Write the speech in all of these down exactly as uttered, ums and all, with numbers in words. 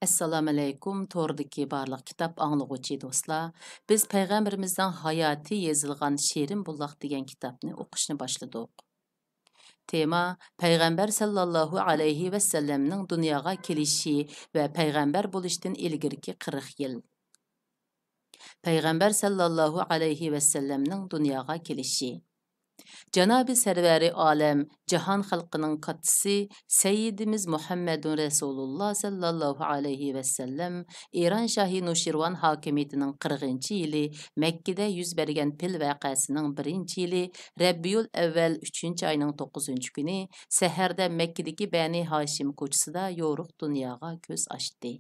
ئەسسالامۇئەلەيكۇم، توردىكى بارلىق كىتاب ئاڭلىغۇچى دوستلار. بىز پەيغەمبىرىمىزنىڭ ھاياتى يېزىلغان شېرىن بۇلاق دېگەن كىتابنى ئوقۇشنى باشلىدۇق. تېما: پەيغەمبەر ساللاللاھۇ ئەلەيھى ۋەسەللەمنىڭ دۇنياغا كېلىشى ۋە پەيغەمبەر بولۇشتىن ئىلگىرىكى قىرىق يىل. پەيغەمبەر ساللاللاھۇ ئەلەيھى ۋەسەللەمنىڭ دۇنياغا كېلىشى. جانابى سەرۋەرى ئالەم، جاھان خەلقىنىڭ كاتتىسى سەييىدىمىز مۇھەممەدۇن رەسۇلۇللا ساللاللاھۇ ئەلەيھى ۋەسەللەم ئىران شاھى نۇشىرۋان ھاكىمىيىتىنىڭ قىرىقىنچى يىلى مەككىدە يۈز بەرگەن پىل ۋەقەسىنىڭ بىرىنچى يىلى رەببىيۇل ئەۋۋەل ئۈچىنچى ئاينىڭ توققۇزىنچى كۈنى سەھەردە مەككىدىكى بەنى ھاشىم كوچىسىدا يورۇق دۇنياغا كۆز ئاچتى.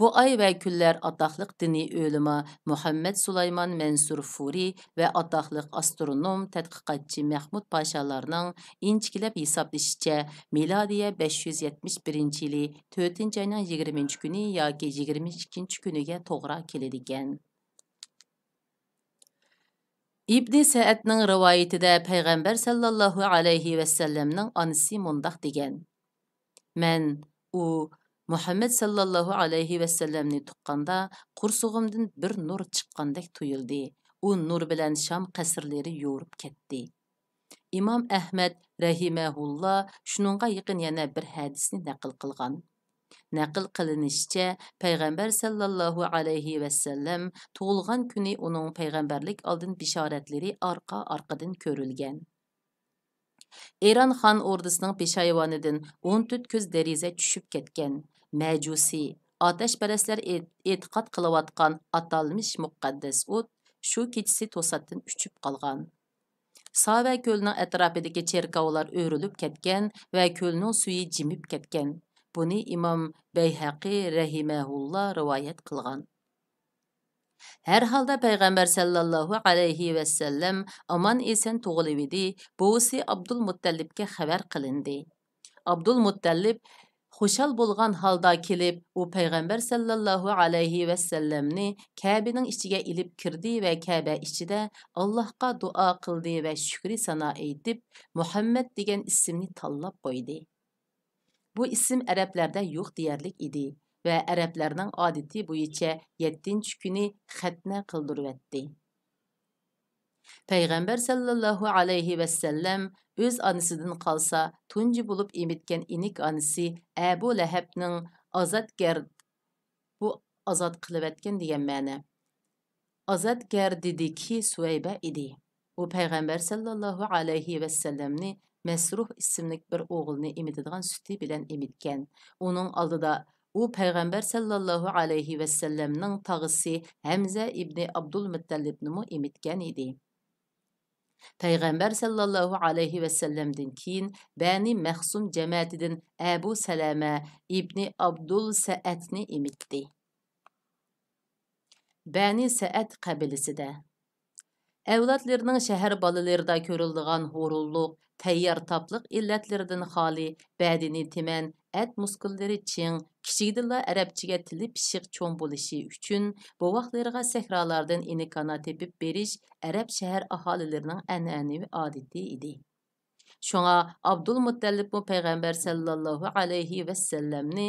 بۇ ئاي ۋە كۈنلەر ئاتاقلىق دىنىي ئۆلىما مۇھەممەد سۇلايمان مەنسۇر فۇرى ۋە ئاتاقلىق ئاسترونوم تەتقىقاتچى مەھمۇد پاشالارنىڭ ئىنچىكىلەپ ھېسابلىشىچە، مىلادىيە بەش يۈز يەتمىش بىرىنچى يىلى تۆتىنچى ئاينىڭ يىگىرمىنچى كۈنى ياكى يىگىرمە ئىككىنچى كۈنىگە توغرا كېلىدىكەن. ئىبنى سەئەدنىڭ رىۋايىتىدە پەيغەمبەر ساللاللاھۇ ئەلەيھى ۋەسەللەمنىڭ ئانىسى مۇنداق دېگەن: مەن ئۇ مۇھەممەد ساللاللاھۇ ئەلەيھى ۋەسەللەمنى تۇغقاندا، قورسىقىمدىن بىر نۇر چىققاندەك تۇيۇلدى. ئۇ نۇر بىلەن شام قەسىرلىرى يورۇپ كەتتى. ئىمام ئەھمەد رەھىمەھۇللا شۇنىڭغا يېقىن يەنە بىر ھەدىسنى نەقىل قىلغان. نەقىل قىلىنىشىچە، پەيغەمبەر ساللاللاھۇ ئەلەيھى ۋەسەللەم تۇغۇلغان كۈنى ئۇنىڭ پەيغەمبەرلىك ئالدىن بېشارەتلىرى ئارقا-ئارقىدىن كۆرۈلگەن. ئىران خان ئوردىسىنىڭ پېشايۋانىدىن ئون تۆت كۆز دېرىزە چۈشۈپ كەتكەن. مەجۇسىي، ئاتەشپەرەسلەر ئېت-، ئېتىقاد قىلىۋاتقان ئاتالمىش مۇقەددەس ئوت شۇ كېچىسى توساتتىن ئۆچۈپ قالغان. ساۋە كۆلىنىڭ ئەتراپىدىكى چېركاۋلار ئۆرۈلۈپ كەتكەن ۋە كۆلنىڭ سۈيى جىمىپ كەتكەن. بۇنى ئىمام بەيھەقى رەھىمەھۇللا رىۋايەت قىلغان. ھەر ھالدا پەيغەمبەر ساللاللاھۇ ئەلەيھى ۋەسەللەم ئامان-ئېسەن تۇغۇلۇۋىدى، بوۋىسى ئابدۇلمۇتتەلىپكە خەۋەر قىلىندى. ئابدۇلمۇتتەلىپ خۇشال بولغان ھالدا كېلىپ، ئۇ پەيغەمبەر ساللاللاھۇ ئەلەيھى ۋەسەللەمنى كەبىنىڭ ئىچىگە ئېلىپ كىردى ۋە كەبە ئىچىدە ئاللاھقا دۇئا قىلدى ۋە شۈكرى سانا ئېيتىپ، مۇھەممەد دېگەن ئىسىمنى تاللاپ قويدى. بۇ ئىسىم ئەرەبلەردە يوق دېيەرلىك ئىدى ۋە ئەرەبلەرنىڭ ئادىتى بويىچە يەتتىنچى كۈنى خەتنە قىلدۇرۇۋەتتى. پەيغەمبەر ساللاللاھۇ ئەلەيھى ۋەسەللەم ئۆز ئانىسىدىن قالسا تۇنجى بولۇپ ئېمىتكەن ئىنىك ئانىسى ئەبۇ لەھەبنىڭ ئازادگەر، بۇ ئازاد قىلىۋەتكەن دېگەن مەنە. ئازادگەردىدىكى سۇۋەيبە ئىدى. ئۇ پەيغەمبەر ساللاللاھۇ ئەلەيھى ۋەسەللەمنى مەسرۇھ ئىسىملىك بىر ئوغۇلنى ئېمىتىدىغان سۈتى بىلەن ئېمىتكەن. ئۇنىڭ ئالدىدا ئۇ پەيغەمبەر ساللاللاھۇ ئەلەيھى ۋەسەللەمنىڭ تاغىسى ھەمزە ئىبنى ئابدۇلمۇتتەلىپنىمۇ ئېمىتكەن ئىدى. پەيغەمبەر ساللاللاھۇ ئەلەيھى ۋەسەللەمدىن كېيىن بەنى مەخزۇم جەمەتىدىن ئەبۇ سەلەمە ئىبنى ئابدۇل سەئەدنى ئېمىتتى. بەنى سەئەد قەبىلىسىدە. ئەۋلادلىرىنىڭ شەھەر بالىلىرىدا كۆرۈلىدىغان ھۇرۇنلۇق، تەييار تاپلىق ئىللەتلىرىدىن خالىي، بەدىنى تىمەن، ئەت مۇسكۇللىرى چىڭ، كىچىكىدىنلا ئەرەبچىگە تىلى پىششىق چوڭ بولۇشى ئۈچۈن، بوۋاقلىرىغا سەھرالاردىن ئىنىك ئانا تېپىپ بېرىش ئەرەب شەھەر ئاھالىلىرىنىڭ ئەنئەنىۋى ئادىتى ئىدى. شۇڭا ئابدۇلمۇتتەلىپمۇ پەيغەمبەر ساللاللاھۇ ئەلەيھى ۋەسەللەمنى،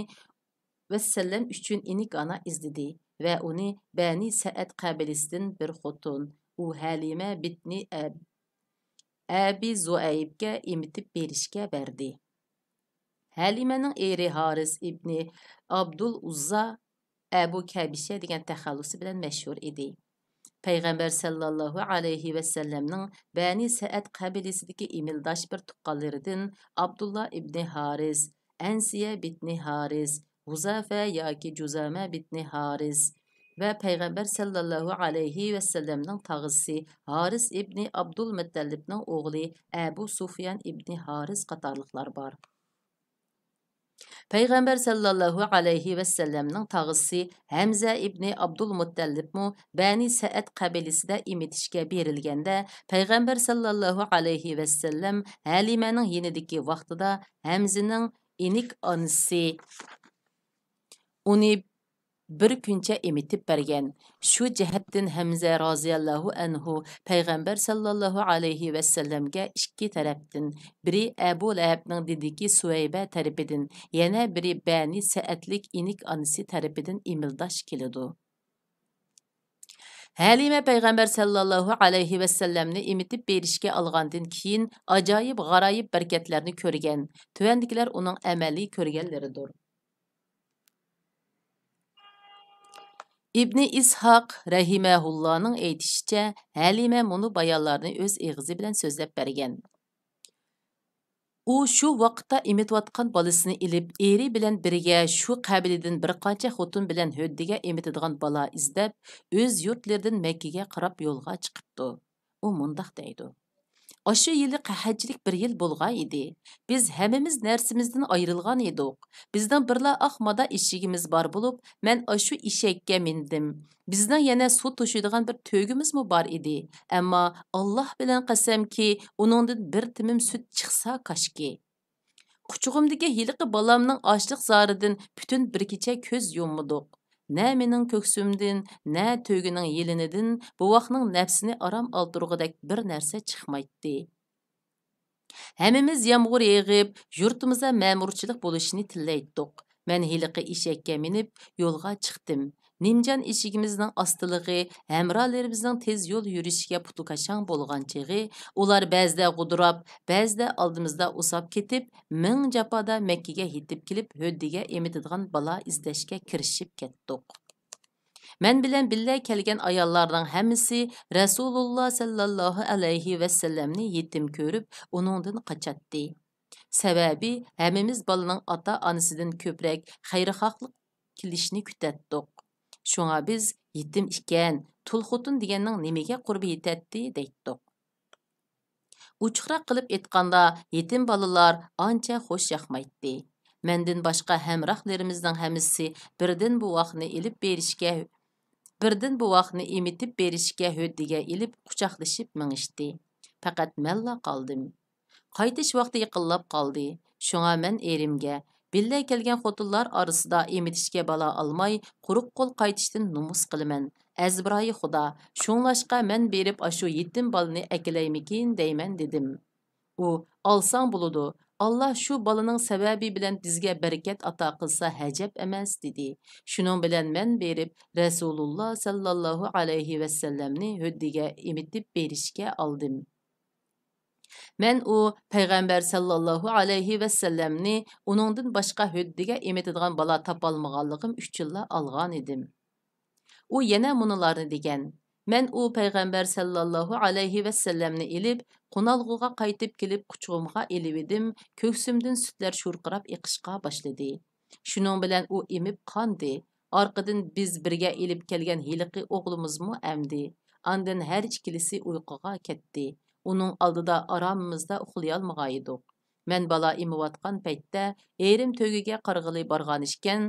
ۋەسەللەم ئۈچۈن ئىنىك ئانا ئىزدىدى ۋە ئۇنى بەنى سەئەد قەبىلىسىدىن بىر خوتۇن، ئۇ ھەلىمە بىتنى ئەب-، ئەبى زۇئەيبكە ئېمىتىپ بېرىشكە بەردى. ھەلىمەنىڭ ئېرى ھارىس ئىبنى ئابدۇل ئۇززا ئەبۇ كەبىشە دېگەن تەخەللۇسى بىلەن مەشھۇر ئىدى. پەيغەمبەر ساللاللاھۇ ئەلەيھى ۋەسەللەمنىڭ بەنى سەئەد قەبىلىسىدىكى ئىمىلداش بىر تۇغقانلىرىدىن ئابدۇللا ئىبنى ھارىس، ئەنسىيە بىتنى ھارىس، ھۇزافە ياكى جۇزامە بىتنى ھارىس ۋە پەيغەمبەر ساللاللاھۇ ئەلەيھى ۋەسەللەمنىڭ تاغىسى ھارىس ئىبنى ئابدۇلمۇتتەلىپنىڭ ئوغلى ئەبۇ سۇفيان ئىبنى ھارىس قاتارلىقلار بار. پەيغەمبەر ساللاللاھۇ ئەلەيھى ۋەسەللەمنىڭ تاغىسى ھەمزە ئىبنى ئابدۇلمۇتتەلىپمۇ بەنى سەئەد قەبىلىسىدە ئېمىتىشكە بېرىلگەندە، پەيغەمبەر ساللاللاھۇ ئەلەيھى ۋەسەللەم ھەلىمەنىڭ يېنىدىكى ۋاقتىدا ھەمزىنىڭ ئىنىك ئانىسى ئۇنى بىر كۈنچە ئېمىتىپ بەرگەن. شۇ جەھەتتىن ھەمزە رازىياللاھۇ ئەنھۇ پەيغەمبەر ساللاللاھۇ ئەلەيھى ۋەسەللەمگە ئىككى تەرەپتىن، بىرى ئەبۇ لەھەبنىڭ دېدىكى سۇۋەيبە تەرىپىدىن، يەنە بىرى بەنى سەئەدلىك ئىنىك ئانىسى تەرىپىدىن ئىمىلداش كېلىدۇ. ھەلىمە پەيغەمبەر ساللاللاھۇ ئەلەيھى ۋەسەللەمنى ئېمىتىپ بېرىشكە ئالغاندىن كېيىن، ئاجايىپ غارايىپ بەرىكەتلەرنى كۆرگەن. تۆۋەندىكىلەر ئۇنىڭ ئەمەلىي كۆرگەنلىرىدۇر. ئىبنى ئىسھاق رەھىمەھۇللانىڭ ئېيتىشىچە، ھەلىمە مۇنۇ بايانلارنى ئۆز ئېغىزى بىلەن سۆزلەپ بەرگەن. ئۇ شۇ ۋاقىتتا ئېمىتىۋاتقان بالىسىنى ئېلىپ، ئېرى بىلەن بىرگە شۇ قەبىلىدىن بىر قانچە خوتۇن بىلەن ھۆددىگە ئېمىتىدىغان بالا ئىزدەپ، ئۆز يۇرتلىرىدىن مەككىگە قاراپ يولغا چىقىپتۇ. ئۇ مۇنداق دەيدۇ: «ئاشۇ يىلى قەھەتچىلىك بىر يىل بولغان ئىدى. بىز ھەممىمىز نەرسىمىزدىن ئايرىلغان ئىدۇق. بىزنىڭ بىرلا ئاق مادا ئىشىكىمىز بار بولۇپ، مەن ئاشۇ ئېشەككە مىندىم. بىزنىڭ يەنە سۇ توشۇيدىغان بىر تۆگىمىزمۇ بار ئىدى. ئەمما ئاللاھ بىلەن قەسەمكى، ئۇنىڭدىن بىر تېمىم سۈت چىقسا كاشكى. قۇچىقىمدىكى ھېلىقى بالامنىڭ ئاچلىق زارىدىن پۈتۈن بىر كېچە كۆز يۇممىدۇق. نە مېنىڭ كۆكسۈمدىن، نە تۆگىنىڭ يېلىنىدىن بوۋاقنىڭ نەپسىنى ئارام ئالدۇرغۇدەك بىر نەرسە چىقمايتتى. ھەممىمىز يامغۇر يېغىپ، يۇرتىمىزدا مەمۇرچىلىق بولۇشىنى تىلەيتتۇق. مەن ھېلىقى ئېشەككە مىنىپ، يولغا چىقتىم. نىمجان ئېشىكىمىزنىڭ ئاستىلىقى، ھەمراھلىرىمىزنىڭ تېز يول يۈرۈشىگە پۇتى كاشاڭ بولغان چېغى، ئۇلار بەزىدە غۇدۇراپ، بەزىدە ئالدىمىزدا ئۇسساپ كېتىپ، مىڭ جاپادا مەككىگە يېتىپ كېلىپ، ھۆددىگە ئېمىتىدىغان بالا ئىزدەشكە كىرىشىپ كەتتۇق. مەن بىلەن بىللە كەلگەن ئاياللارنىڭ ھەممىسى رەسۇلۇللا سەللەللاھۇ ئەلەيھى ۋەسەللەمنى يېتىم كۆرۈپ، ئۇنىڭدىن قاچاتتى. سەۋەبى، ھەممىمىز بالىنىڭ ئاتا-ئانىسىدىن كۆپرەك خەيرىخاھلىق كېلىشىنى كۈتەتتۇق. شۇڭا بىز، «يېتىم ئىكەن، تۇل خوتۇن دېگەننىڭ نېمىگە قۇربى يېتەتتى؟» دەيتتۇق. ئوچۇقراق قىلىپ ئېيتقاندا، يېتىم بالىلار ئانچە خوش ياقمايتتى. مەندىن باشقا ھەمراھلىرىمىزنىڭ ھەممىسى بىردىن بوۋاقنى ئېلىپ بېرىشكە، بىردىن بوۋاقنى ئېمىتىپ بېرىشكە ھۆددىگە ئېلىپ، قۇچاقلىشىپ مېڭىشتى. پەقەت مەنلا قالدىم. قايتىش ۋاقتى يېقىنلاپ قالدى. شۇڭا مەن ئېرىمگە، «بىللە كەلگەن خوتۇنلار ئارىسىدا ئېمىتىشكە بالا ئالماي، قۇرۇق قول قايتىشتىن نومۇس قىلىمەن. ئەزبىرايى خۇدا، شۇڭلاشقا مەن بېرىپ ئاشۇ يېتىم بالىنى ئەكېلەيمىكىن دەيمەن» دېدىم. ئۇ، «ئالساڭ بولىدۇ، ئاللا شۇ بالىنىڭ سەۋەبى بىلەن بىزگە بەرىكەت ئاتا قىلسا ھەجەپ ئەمەس» دېدى. شۇنىڭ بىلەن مەن بېرىپ رەسۇلۇللا سەللەللاھۇ ئەلەيھى ۋەسەللەمنى ھۆددىگە ئېمىتىپ بېرىشكە ئالدىم. مەن ئۇ پەيغەمبەر سەللەللاھۇ ئەلەيھى ۋەسەللەمنى ئۇنىڭدىن باشقا ھۆددىگە ئېمىتىدىغان بالا تاپالمىغانلىقىم ئۈچۈنلا ئالغانىدىم. ئۇ يەنە مۇنۇلارنى دېگەن: «مەن ئۇ پەيغەمبەر سەللەللاھۇ ئەلەيھى ۋەسەللەمنى ئېلىپ، قونالغۇغا قايتىپ كېلىپ، قۇچىقىمغا ئېلىۋىدىم، كۆكسۈمدىن سۈتلەر شۇرقىراپ ئېقىشقا باشلىدى. شۇنىڭ بىلەن ئۇ ئېمىپ قاندى. ئارقىدىن بىز بىرگە ئېلىپ كەلگەن ھېلىقى ئوغلىمىزمۇ ئەمدى. ئاندىن ھەر ئىككىلىسى ئۇيقۇغا كەتتى. ئۇنىڭ ئالدىدا ئارامىمىزدا ئۇخلىيالمىغانىدۇق. مەن بالا ئېمىۋاتقان پەيتتە ئېرىم تۆگىگە قارىغىلى بارغانىكەن،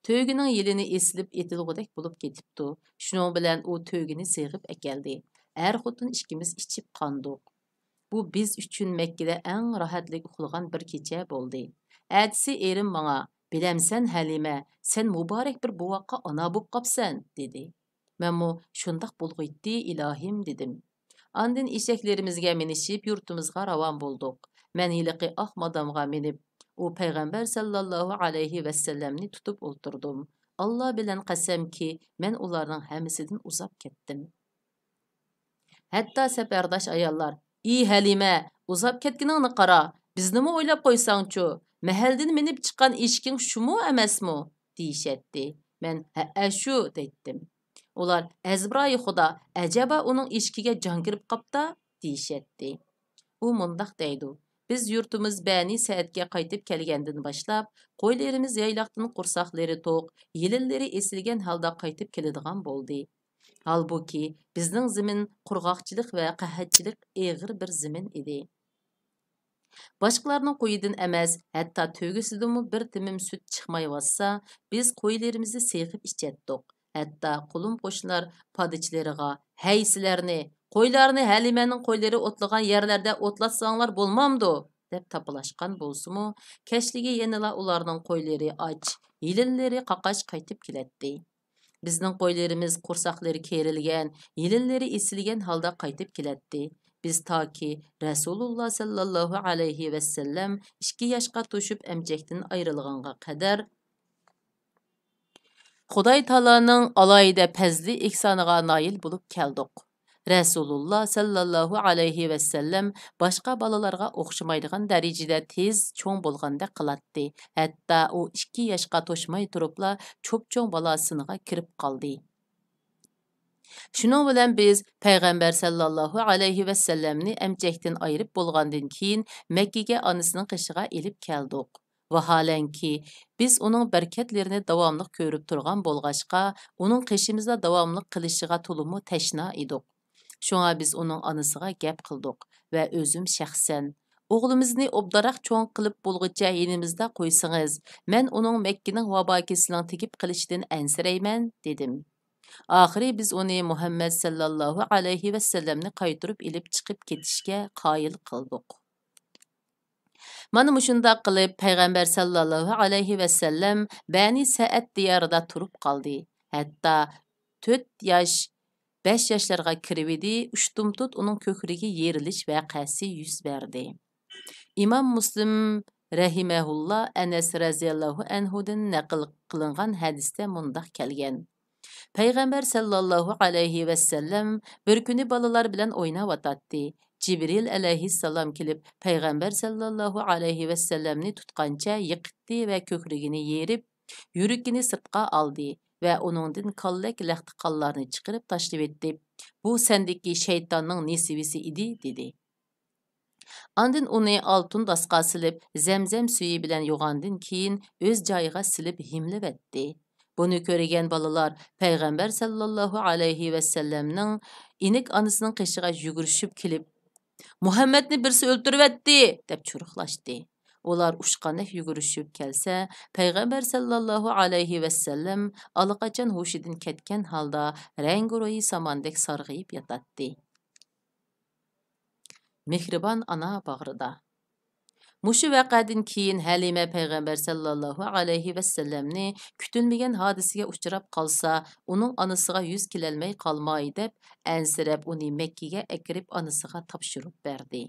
تۆگىنىڭ يېلىنى ئېسىلىپ ئېتىلغۇدەك بولۇپ كېتىپتۇ. شۇنىڭ بىلەن ئۇ تۆگىنى سېغىپ ئەكەلدى. ئەر-خوتۇن ئىككىمىز ئىچىپ قاندۇق. بۇ بىز ئۈچۈن مەككىدە ئەڭ راھەتلىك ئۇخلىغان بىر كېچە بولدى. ئەتىسى ئېرىم ماڭا، «بىلەمسەن، ھەلىمە، سەن مۇبارەك بىر بوۋاققا ئانا بوپ قاپسەن» دېدى. مەنمۇ، «شۇنداق بولغىيتتى، ئىلاھىم» دېدىم. ئاندىن ئېشەكلىرىمىزگە مىنىشىپ، يۇرتىمىزغا راۋان بولدۇق. مەن ھېلىقى ئاق مادامغا مىنىپ، ئۇ پەيغەمبەر سەللەللاھۇ ئەلەيھى ۋەسەللەمنى تۇتۇپ ئولتۇردۇم. ئاللا بىلەن قەسەمكى، مەن ئۇلارنىڭ ھەممىسىدىن ئۇزاپ كەتتىم. ھەتتا سەپەرداش ئاياللار، «ئى ھەلىمە، ئۇزاپ كەتكىنىڭنى قارا، بىزنىمۇ ئويلاپ قويساڭچۇ؟ مەھەلدىن مىنىپ چىققان ئېشىكىڭ شۇمۇ ئەمەسمۇ؟» دېيىشەتتى. مەن، «ھەئە، شۇ» دەيتتىم. ئۇلار، «ئەزبىرايى خۇدا، ئەجەبا ئۇنىڭ ئېشىكىگە جان كىرىپ قاپتا؟» دېيىشەتتى. ئۇ مۇنداق دەيدۇ: «بىز يۇرتىمىز بەنى سەئەدكە قايتىپ كەلگەندىن باشلاپ، قويلىرىمىز يايلاقتىن قورساقلىرى توق، يېلىنلىرى ئېسىلگەن ھالدا قايتىپ كېلىدىغان بولدى. ھالبۇكى، بىزنىڭ زېمىن قۇرغاقچىلىق ۋە قەھەتچىلىك ئېغىر بىر زېمىن ئىدى. باشقىلارنىڭ قويىدىن ئەمەس، ھەتتا تۆگىسىدىنمۇ بىر تېمىم سۈت چىقمايۋاتسا، بىز قويلىرىمىزنى سېغىپ ئىچەتتۇق. ھەتتا قولۇم-قوشنىلار پادىچىلىرىغا، ھەي سىلەرنى، قويلارنى ھەلىمەنىڭ قويلىرى ئوتلىغان يەرلەردە ئوتلاتساڭلار بولمامدۇ؟» دەپ تاپىلاشقان بولسىمۇ، كەچلىكى يەنىلا ئۇلارنىڭ قويلىرى ئاچ، يېلىنلىرى قاقاش قايتىپ كېلەتتى. بىزنىڭ قويلىرىمىز قورساقلىرى كېرىلگەن، يېلىنلىرى ئېسىلگەن ھالدا قايتىپ كېلەتتى. بىز تاكى رەسۇلۇللا سەللەللاھۇ ئەلەيھى ۋەسەللەم ئىككى ياشقا توشۇپ ئەمچەكتىن ئايرىلغانغا قەدەر خۇداي تائالانىڭ ئالاھىدە پەزلى ئېھسانىغا نايىل بولۇپ كەلدۇق. رەسۇلۇللا سەللەللاھۇ ئەلەيھى ۋەسەللەم باشقا بالىلارغا ئوخشىمايدىغان دەرىجىدە تېز چوڭ بولغاندەك قىلاتتى. ھەتتا ئۇ ئىككى ياشقا توشماي تۇرۇپلا چوپچوڭ بالا سىنىغا كىرىپ قالدى. شۇنىڭ بىلەن بىز پەيغەمبەر سەللەللاھۇ ئەلەيھى ۋەسەللەمنى ئەمچەكتىن ئايرىپ بولغاندىن كېيىن، مەككىگە ئانىسىنىڭ قېشىغا ئېلىپ كەلدۇق. ۋاھالەنكى، بىز ئۇنىڭ بەرىكەتلىرىنى داۋاملىق كۆرۈپ تۇرغان بولغاچقا، ئۇنىڭ قېشىمىزدا داۋاملىق قېلىشىغا تولىمۇ تەشنا ئىدۇق. شۇڭا بىز ئۇنىڭ ئانىسىغا گەپ قىلدۇق ۋە ئۆزۈم شەخسەن، «ئوغلىمىزنى ئوبدانراق چوڭ قىلىپ بولغۇچە يېنىمىزدا قويسىڭىز، مەن ئۇنىڭ مەككىنىڭ ۋابا كېسىلىنىڭ تېگىپ قېلىشىدىن ئەنسىرەيمەن» دېدىم. ئاخىرى بىز ئۇنى مۇھەممەد سەللەللاھۇ ئەلەيھى ۋەسەللەمنى قايتۇرۇپ ئېلىپ چىقىپ كېتىشكە قايىل قىلدۇق. مانا مۇشۇنداق قىلىپ، پەيغەمبەر سەللەللاھۇ ئەلەيھى ۋەسەللەم بەنى سەئەد دىيارىدا تۇرۇپ قالدى. ھەتتا تۆت ياش، بەش ياشلارغا كىرىۋىدى، ئۇشتۇمتۇت ئۇنىڭ كۆكرىكى يېرىلىش ۋەقەسى يۈز بەردى. ئىمام مۇسلىم رەھىمەھۇللا ئەنەس رەزىياللاھۇ ئەنھۇدىن نەقىل قىلىنغان ھەدىستە مۇنداق كەلگەن: پەيغەمبەر سەللەللاھۇ ئەلەيھى ۋەسەللەم بىر كۈنى بالىلار بىلەن ئويناۋاتاتتى. جىبرىل ئەلەيھىسسالام كېلىپ، پەيغەمبەر سەللەللاھۇ ئەلەيھى ۋەسەللەمنى تۇتقانچە يىقىتتى ۋە كۆكرىكىنى يېرىپ، يۈرىكىنى سىرتقا ئالدى ۋە ئۇنىڭدىن كاللەك لەختە قانلارنى چىقىرىپ تاشلىۋەتتى. «بۇ سەندىكى شەيتاننىڭ نېسىۋىسى ئىدى» دېدى. ئاندىن ئۇنى ئالتۇن داسقا سېلىپ، زەمزەم سۈيى بىلەن يۇغاندىن كېيىن، ئۆز جايىغا سېلىپ ھىملىۋەتتى. بۇنى كۆرگەن بالىلار پەيغەمبەر سەللەللاھۇ ئەلەيھى ۋەسەللەمنىڭ ئېنىك ئانىسىنىڭ قېشىغا يۈگۈرۈشۈپ كېلىپ، «مۇھەممەدنى بىرسى ئۆلتۈرۈۋەتتى!» دەپ چۇرۇقلاشتى. ئۇلار ئۇچقاندەك يۈگۈرۈشۈپ كەلسە، پەيغەمبەر سەللەللاھۇ ئەلەيھى ۋەسەللەم ئاللىقاچان ھوشىدىن كەتكەن ھالدا رەڭگۇ رويى ساماندەك سارغىيىپ ياتاتتى. مېھرىبان ئانا باغرىدا. مۇشۇ ۋەقەدىن كېيىن ھەلىمە پەيغەمبەر سەللەللاھۇ ئەلەيھى ۋەسەللەمنى كۈتۈلمىگەن ھادىسىگە ئۇچراپ قالسا، ئۇنىڭ ئانىسىغا يۈز كېلەلمەي قالماي دەپ، ئەنسىرەپ ئۇنى مەككىگە ئەكىرىپ ئانىسىغا تاپشۇرۇپ بەردى.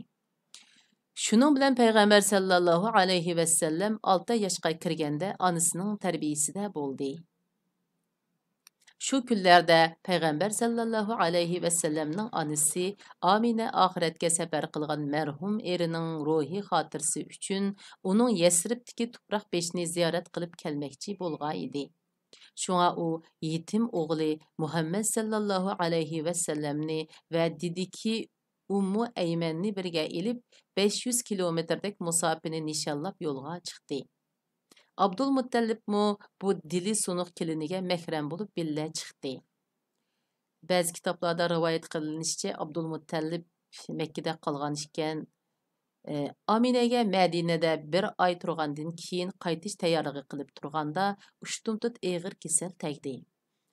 شۇنىڭ بىلەن پەيغەمبەر سەللەللاھۇ ئەلەيھى ۋەسەللەم ئالتە ياشقا كىرگەندە ئانىسىنىڭ تەربىيىسىدە بولدى. شۇ كۈنلەردە پەيغەمبەر سەللەللاھۇ ئەلەيھى ۋەسەللەمنىڭ ئانىسى ئامىنە ئاخىرەتكە سەپەر قىلغان مەرھۇم ئېرىنىڭ روھى خاتىرىسى ئۈچۈن ئۇنىڭ يەسرىبتىكى تۇپراق بېشىنى زىيارەت قىلىپ كەلمەكچى بولغان ئىدى. شۇڭا ئۇ يېتىم ئوغلى مۇھەممەد سەللەللاھۇ ئەلەيھى ۋەسەللەمنى ۋە دېدىكى ئۇممۇ ئەيمەننى بىرگە ئېلىپ، بەش يۈز كىلومېتىردەك مۇساپىنى نىشانلاپ يولغا چىقتى. ئابدۇلمۇتتەلىپمۇ بۇ دىلى سۇنۇق كېلىنىگە مەھرەم بولۇپ بىللە چىقتى. بەزى كىتابلاردا رىۋايەت قىلىنىشىچە، ئابدۇلمۇتتەلىپ مەككىدە قالغان ئىكەن. ئامىنەگە مەدىنىدە بىر ئاي تۇرغاندىن كېيىن قايتىش تەييارلىقى قىلىپ تۇرغاندا، ئۇشتۇمتۇت ئېغىر كېسەل تەگدى.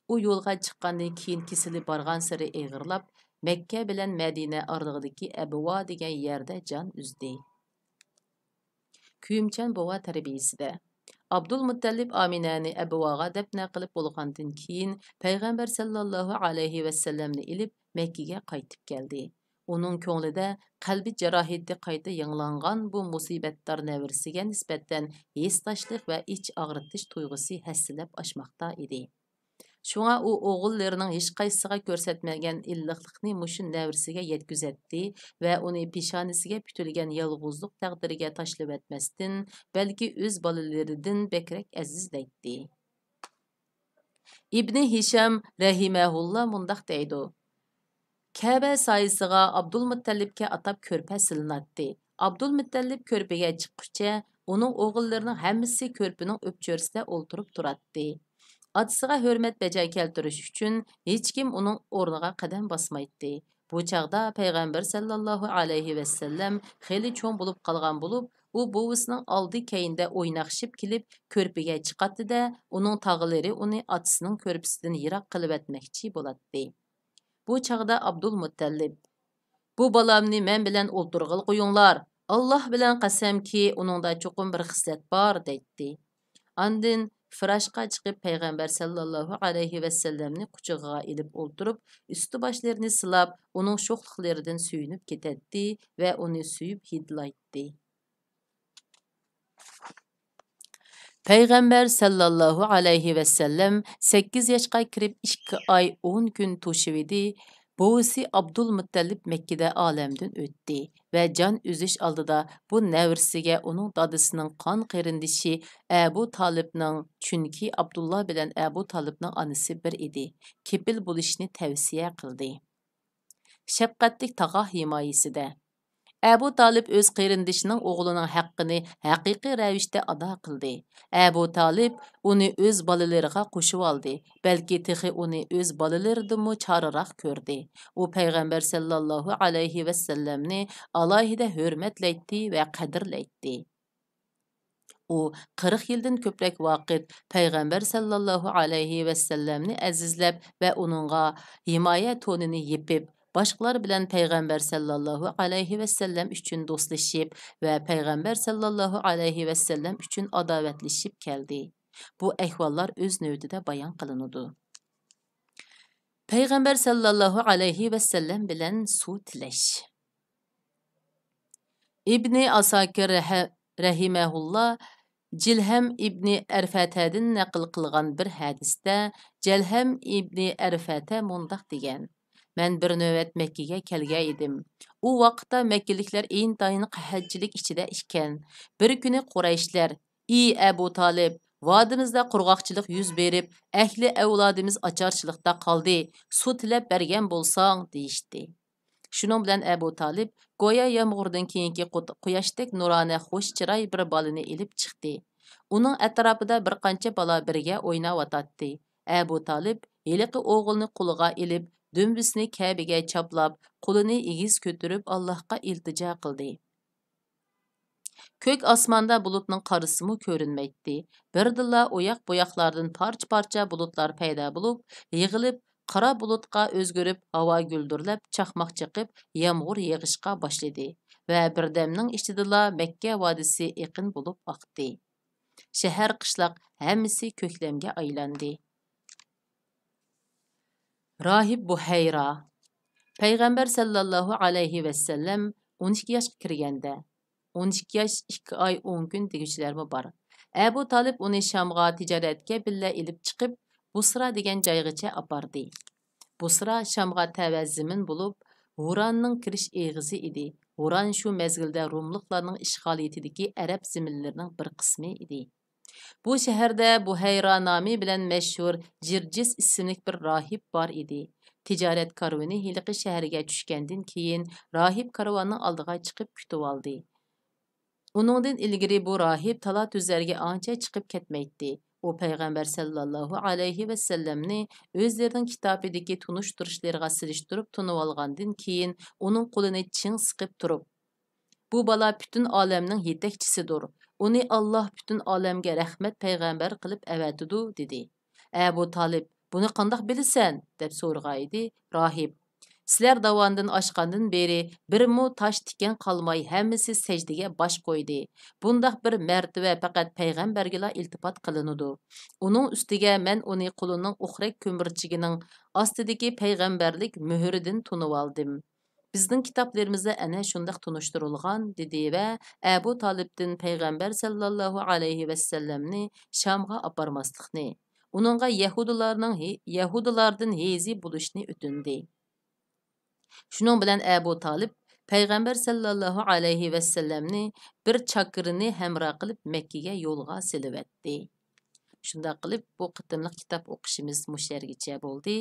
ئۇ يولغا چىققاندىن كېيىن كېسىلى بارغانسېرى ئېغىرلاپ، مەككە بىلەن مەدىنە ئارىلىقىدىكى ئەبۋا دېگەن يەردە جان ئۈزدى. كۆيۈمچان بوۋا تەربىيىسىدە. ئابدۇلمۇتتەلىپ ئامىنەنى ئەبۋاغا دەپنە قىلىپ بولغاندىن كېيىن، پەيغەمبەر سەللەللاھۇ ئەلەيھى ۋەسەللەمنى ئېلىپ، مەككىگە قايتىپ كەلدى. ئۇنىڭ كۆڭلىدە قەلبى جاراھىتى قايتا يېڭىلانغان بۇ مۇسىبەتدار نەۋرىسىگە نىسبەتەن ھېسداشلىق ۋە ئىچ ئاغرىتىش تۇيغۇسى ھەسسىلەپ ئاشماقتا ئىدى. شۇڭا ئۇ ئوغۇللىرىنىڭ ھېچقايسىسىغا كۆرسەتمىگەن ئىللىقلىقنى مۇشۇ نەۋرىسىگە يەتكۈزەتتى ۋە ئۇنى پېشانىسىگە پۈتۈلگەن يالغۇزلۇق تەقدىرىگە تاشلىۋەتمەستىن، بەلكى ئۆز بالىلىرىدىن بەكرەك ئەزىزلەيتتى. ئىبنى ھىشام رەھىمەھۇللا مۇنداق دەيدۇ: كەبە سايىسىغا ئابدۇلمۇتتەلىپكە ئاتاپ كۆرپە سېلىناتتى. ئابدۇلمۇتتەلىپ كۆرپىگە چىققۇچە، ئۇنىڭ ئوغۇللىرىنىڭ ھەممىسى كۆرپىنىڭ ئۆپچۆرىسىدە ئولتۇرۇپ تۇراتتى. ئاتىسىغا ھۆرمەت بەجا كەلتۈرۈش ئۈچۈن ھېچكىم ئۇنىڭ ئورنىغا قەدەم باسمايتتى. بۇ چاغدا پەيغەمبەر سەللەللاھۇ ئەلەيھى ۋەسەللەم خېلى چوڭ بولۇپ قالغان بولۇپ، ئۇ بوۋىسىنىڭ ئالدى كەينىدە ئويناقشىپ كېلىپ، كۆرپىگە چىقاتتى-دە، ئۇنىڭ تاغىلىرى ئۇنى ئاتىسىنىڭ كۆرپىسىدىن يىراق قىلىۋەتمەكچى بولاتتى. بۇ چاغدا ئابدۇلمۇتتەلىپ، «بۇ بالامنى مەن بىلەن ئولتۇرغىلى قويۇڭلار، ئاللاھ بىلەن قەسەمكى، ئۇنىڭدا چوقۇم بىر خىسلەت بار» دەيتتى. ئاندىن فىراشقا چىقىپ، پەيغەمبەر سەللەللاھۇ ئەلەيھى ۋەسەللەمنى قۇچىقىغا ئېلىپ ئولتۇرۇپ، ئۈستى باشلىرىنى سىلاپ، ئۇنىڭ شوخلۇقلىرىدىن سۆيۈنۈپ كېتەتتى ۋە ئۇنى سۆيۈپ ھىدلايتتى. پەيغەمبەر سەللەللاھۇ ئەلەيھى ۋەسەللەم سەككىز ياشقا كىرىپ ئىككى ئاي ئون كۈن توشۇۋىدى. بوۋىسى ئابدۇلمۇتتەلىپ مەككىدە ئالەمدىن ئۆتتى ۋە جان ئۈزۈش ئالدىدا بۇ نەۋرىسىگە ئۇنىڭ دادىسىنىڭ قان قېرىندىشى ئەبۇ تالىپنىڭ، چۈنكى ئابدۇللا بىلەن ئەبۇ تالىپنىڭ ئانىسى بىر ئىدى، كېپىل بولۇشنى تەۋسىيە قىلدى. شەپقەتلىك تاغا ھىمايىسىدە. ئەبۇ تالىپ ئۆز قېرىندىشىنىڭ ئوغلىنىڭ ھەققىنى ھەقىقىي رەۋىشتە ئادا قىلدى. ئەبۇ تالىپ ئۇنى ئۆز بالىلىرىغا قوشۇۋالدى، بەلكى تېخى ئۇنى ئۆز بالىلىرىدىنمۇ چارىراق كۆردى. ئۇ پەيغەمبەر سەللەللاھۇ ئەلەيھى ۋەسەللەمنى ئالاھىدە ھۆرمەتلەيتتى ۋە قەدىرلەيتتى. ئۇ قىرىق يىلدىن كۆپرەك ۋاقىت پەيغەمبەر سەللەللاھۇ ئەلەيھى ۋەسەللەمنى ئەزىزلەپ ۋە ئۇنىڭغا ھىمايە تونىنى يېپىپ، باشقىلار بىلەن پەيغەمبەر سەللەللاھۇ ئەلەيھى ۋەسەللەم ئۈچۈن دوستلىشىپ ۋە پەيغەمبەر سەللەللاھۇ ئەلەيھى ۋەسەللەم ئۈچۈن ئاداۋەتلىشىپ كەلدى. بۇ ئەھۋاللار ئۆز نۆۋىتىدە بايان قىلىنىدۇ. پەيغەمبەر سەللەللاھۇ ئەلەيھى ۋەسەللەم بىلەن سۇ تىلەش. ئىبنى ئاساكىر رەھە-، رەھىمەھۇللا جىلھەم ئىبنى ئەرفەتەدىن نەقىل قىلغان بىر ھەدىستە، جەلھەم ئىبنى ئەرفەتە مۇنداق دېگەن: مەن بىر نۆۋەت مەككىگە كەلگەن ئىدىم. ئۇ ۋاقىتتا مەككىلىكلەر ئىنتايىن قەھەتچىلىك ئىچىدە ئىكەن. بىر كۈنى قۇرەيشلەر: «ئى ئەبۇ تالىپ، ۋادىمىزدە قۇرغاقچىلىق يۈز بېرىپ، ئەھلى ئەۋلادىمىز ئاچارچىلىقتا قالدى، سۇ تىلەپ بەرگەن بولساڭ» دېيىشتى. شۇنىڭ بىلەن ئەبۇ تالىپ گويا يامغۇردىن كېيىنكى قۇت-، قۇياشتەك نۇرانە خۇش چىراي بىر بالىنى ئېلىپ چىقتى. ئۇنىڭ ئەتراپىدا بىر قانچە بالا بىرگە ئويناۋاتاتتى. ئەبۇ تالىپ ھېلىقى ئوغۇلنى قولىغا ئېلىپ، دۈمبىسىنى كەبىگە چاپلاپ، قولىنى ئېگىز كۆتۈرۈپ ئاللاھقا ئىلتىجا قىلدى. كۆك ئاسماندا بۇلۇتنىڭ قارىسىمۇ كۆرۈنمەيتتى. بىردىنلا ئۇياق-بۇياقلاردىن پارچە-پارچە بۇلۇتلار پەيدا بولۇپ، يىغىلىپ، قارا بۇلۇتقا ئۆزگىرىپ، ھاۋا گۈلدۈرلەپ، چاقماق چېقىپ، يامغۇر يېغىشقا باشلىدى ۋە بىردەمنىڭ ئىچىدىلا مەككە ۋادىسى ئېقىن بولۇپ ئاقتى. شەھەر، قىشلاق ھەممىسى كۆكلەمگە ئايلاندى. راھىب بۇھەيرا. پەيغەمبەر سەللەللاھۇ ئەلەيھى ۋەسەللەم ئون ئىككى ياشقا كىرگەندە، ئون ئىككى ياش، ئىككى ئاي، ئون كۈن دېگۈچىلەرمۇ بار. ئەبۇ تالىپ ئۇنى شامغا تىجارەتكە بىللە ئېلىپ چىقىپ، بۇسرا دېگەن جايغىچە ئاپاردى. بۇسرا شامغا تەۋە زېمىن بولۇپ، ھۇراننىڭ كىرىش ئېغىزى ئىدى. ھۇران شۇ مەزگىلدە روملۇقلارنىڭ ئىشغالىيىتىدىكى ئەرەب زېمىنلىرىنىڭ بىر قىسمى ئىدى. بۇ شەھەردە بۇھەيرا نامى بىلەن مەشھۇر جىرجىس ئىسىملىك بىر راھىب بار ئىدى. تىجارەت كارۋىنى ھېلىقى شەھەرگە چۈشكەندىن كېيىن، راھىب كارۋاننىڭ ئالدىغا چىقىپ كۈتۈۋالدى. ئۇنىڭدىن ئىلگىرى بۇ راھىب تالا-تۈزلەرگە ئانچە چىقىپ كەتمەيتتى. ئۇ پەيغەمبەر سەللەللاھۇ ئەلەيھى ۋەسەللەمنى ئۆزلىرىنىڭ كىتابىدىكى تونۇشتۇرۇشلىرىغا سېلىشتۇرۇپ تونۇۋالغاندىن كېيىن، ئۇنىڭ قولىنى چىڭ سىقىپ تۇرۇپ، «بۇ بالا پۈتۈن ئالەمنىڭ يېتەكچىسىدۇر. ئۇنى ئاللاھ پۈتۈن ئالەمگە رەھمەت پەيغەمبەر قىلىپ ئەۋەتىدۇ» دېدى. ئەبۇ تالىپ: «بۇنى قانداق بىلىسەن؟» دەپ سورىغانىدى. راھىب: «سىلەر داۋاندىن ئاشقاندىن بېرى بىرمۇ تاش تىكەن قالماي، ھەممىسى سەجدىگە باش قويدى. بۇنداق بىر مەرتىۋە پەقەت پەيغەمبەرگىلا ئىلتىپات قىلىنىدۇ. ئۇنىڭ ئۈستىگە مەن ئۇنى قولىنىڭ ئوقرەك كۆمۈرچىكىنىڭ ئاستىدىكى پەيغەمبەرلىك مۆھۈرىدىن تونۇۋالدىم. بىزنىڭ كىتابلىرىمىزدا ئەنە شۇنداق تونۇشتۇرۇلغان» دېدى ۋە ئەبۇ تالىپتىن پەيغەمبەر سەللەللاھۇ ئەلەيھى ۋەسەللەمنى شامغا ئاپارماسلىقنى، ئۇنىڭغا يەھۇدىيلارنىڭ ھې-، يەھۇدىيلاردىن ھېزى بولۇشنى ئۆتۈندى. شۇنىڭ بىلەن ئەبۇ تالىپ پەيغەمبەر سەللەللاھۇ ئەلەيھى ۋەسەللەمنى بىر چاكىرىنى ھەمراھ قىلىپ مەككىگە يولغا سېلىۋەتتى. شۇنداق قىلىپ، بۇ قېتىملىق كىتاب ئوقۇشىمىز مۇشۇ يەرگىچە بولدى.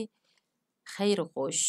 خەير خوش.